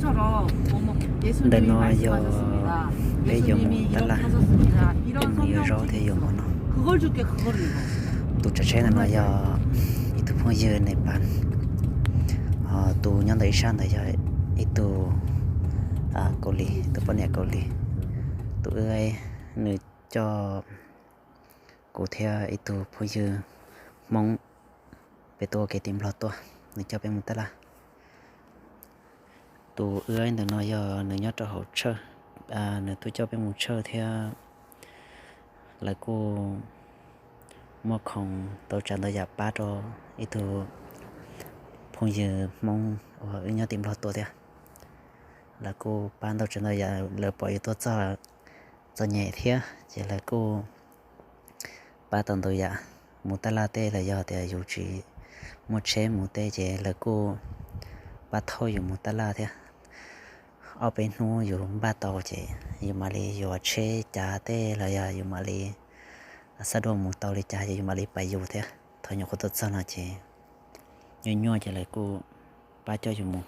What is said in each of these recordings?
Ntawm no yog peb yuav mus tab laj, peb mus yuav zaub thiab yuav mov no. Tus tsav tsheb ntawm no yog ib tug phooj ywg Nepal, ho tus nyob ntawm ib sab ntawd yog ib tug Kaus Lim, tus poj niam Kaus Lim. Tus wb, nws coj kuv thiab ib tug phooj ywg Hmoob, peb tuaj ua ke tim Nplog tuaj, nws coj peb mus tab laj. Tus wb ntawm no yog nws nyob rau hauv tshawj, nws tuaj coj peb mus tshawj thiab lawv kuj muaj khoom tau tsav ntau yam pab rau ib tug phooj ywg Hmoob uas wb nyob tim Nplog tuaj thiab. Lawv kuj pab ntau tsav ntau yam, lawv pom yus tuaj txog txom nyem thiab ces lawv kuj pab tau ntau yam. Mus tab laj tej los yog tias yus tsis muaj tsheb mus tej ces lawv kuj pab thauj yus mus tab laj thiab. Ob peb hnub yus npaj tau ces yus mam li yuav tsheb cav tej los yog yus mam li xav dua mus tau li cas ces yus mam li pais yus thiab. Thaum nyuam qhuav tuaj txog no ces nyuaj nyuaj ces lawv kuj pab coj yus mus.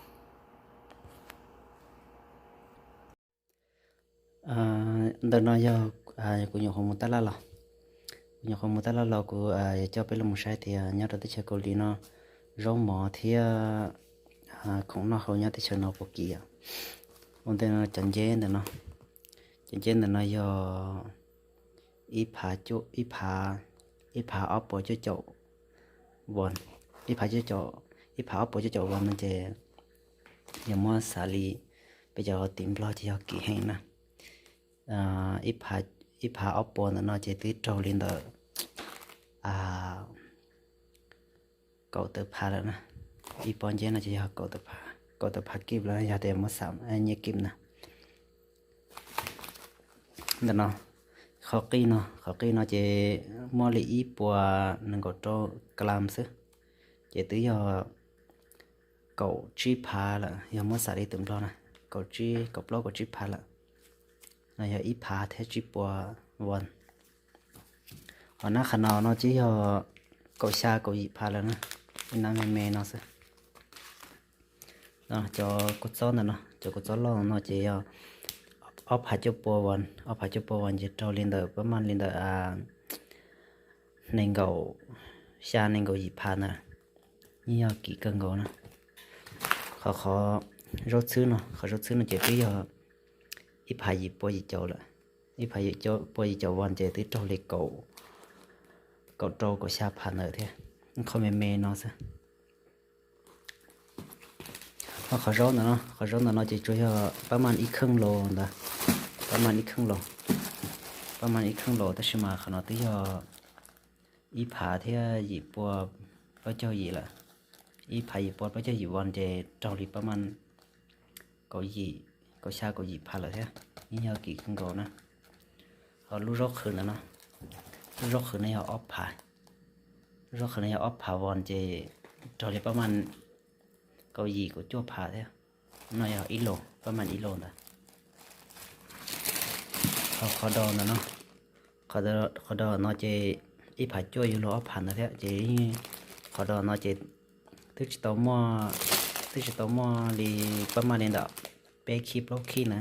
Ntawm no yog kuv nyuam qhuav mus tab laj los, kuv nyuam qhuav mus tab laj los kuv yuav coj peb los mus saib tias nyob rau teb chaws Kaus Lim no zaub mov thiab khoom noj haus nyob teb chaws no puas kim yom. Ua ntej no cov nceb ntawm no, cov nceb ntawm no yog ib phav, ib phav ob puas cuaj caum von, ib phav cuaj caum, ib phav ob puas cuaj caum von no ces yog muab xav li peb cov tim Nplog ces yog kim heev na. Ib phav ob puas ntawm no ces twb raug li ntawm kaum tawm phav lawm na. Ib pob nceb no ces yog kaum tawm phav kib lawm yog tias muab xam nyiaj kib na. Ntawm no, qhov qij no, qhov qij no ces muaj li ib puas nees nkaum rau klam xwb, ces twb yog kaum tsib phav lawm, yog muab xam li tim Nplog na, kaum tsib, kaum plaub kaum tsib phav lawm. No yog ib phav thiab tsib puas von. Ho nab qhov no no ces yog kaum xya kaum yim phav lawm na, ib nab me me no xwb. Cov kua txob ntawm no, cov kua txob loj no ces yog ob phav cuaj puas von, ob phav cuaj puas von ces raug li ntawm pab maj li ntawm nees nkaum xya nees nkaum yim phav ntawd, yeej yog kim kawg nkaus na. Qhov, qhov zaub txhwb no, qhov zaub txhwb no ces twb yog ib phav yim pua yim caum lawm, ib phav yim pua yim caum von ces twb raug li kaum rau kaum xya phav ntawd thiab, qhov me me no xwb. Ho qhov zaub ntawm no, qhov zaub ntawm no ces tsuas yog pab maj ib kheej los ntawd, pab maj ib kheej los, pab maj ib kheej los tab sis mas qhov no twb yog ib phav thiab yim pua plaub caug yim lawm, ib phav yim pua plaub caug yim von ces raug li pab maj kaum yim, kaum xya kaum yim phav lawm thiab, yeej yog kim kawg nkaus na. Ho lub zaub qhwv ntawm no, lub zaub qhwv no yog ob phav, lub zaub qhwv no yog ob phav von ces raug li pab maj kaum yim kaum cuaj phav thiab. No yog ib los, pab maj ib los ntawd. Ho qhov do ntawm no, qhov do no ces ib phav cuaj yuav luag ob phav ntawd thiab ces qhov do no ces twb tsis tau muaj, twb tsis tau muaj li pab maj li ntawm peb khib plaub khib na.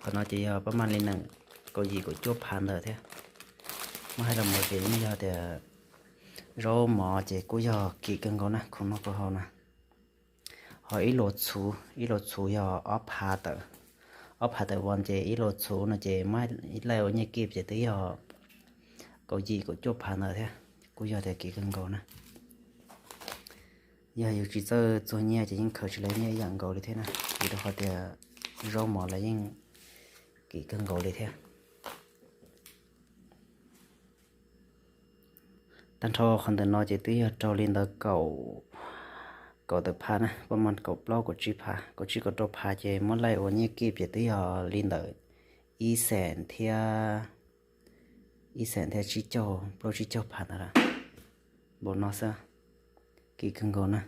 Qhov no ces yog pab maj li nees kaum yim kaum cuaj phav ntawd thiab. Muab hais los mus ces yeej yog tias zaub mov ces kuj yog kim kawg nkaus na, khoom noj khoom haus na. Ho ib los txhuv, ib los txhuv yog ob phav tawm, ob phav tawm von ces ib los txhuv no ces muab laij ua nyiaj kib ces twb yog kaum yim kaum cuaj phav ntawd thiab, kuj yog tias kim kawg nkaus na. Yog yus tsis txawj txuag nyiaj ces yeej khaws tsis lawv nyiaj ib yam nkaus li thiab na, vim rau qhov tias zaub mov los yeej kim kawg nkaus li thiab. Tag nrho qhov ntawm no ces twb yog raug li ntawd kaum, kaum tawm phav na, pab maj kaum plaub kaum tsib phav, kaum tsib kaum rau phav ces muab laij ua nyiaj kib ces twb yog li ntawm ib xees thiab, ib xees thiab tsib caug, plaub tsib caug phav ntawd lawm. Npaum no xwb, kim kawg nkaus na.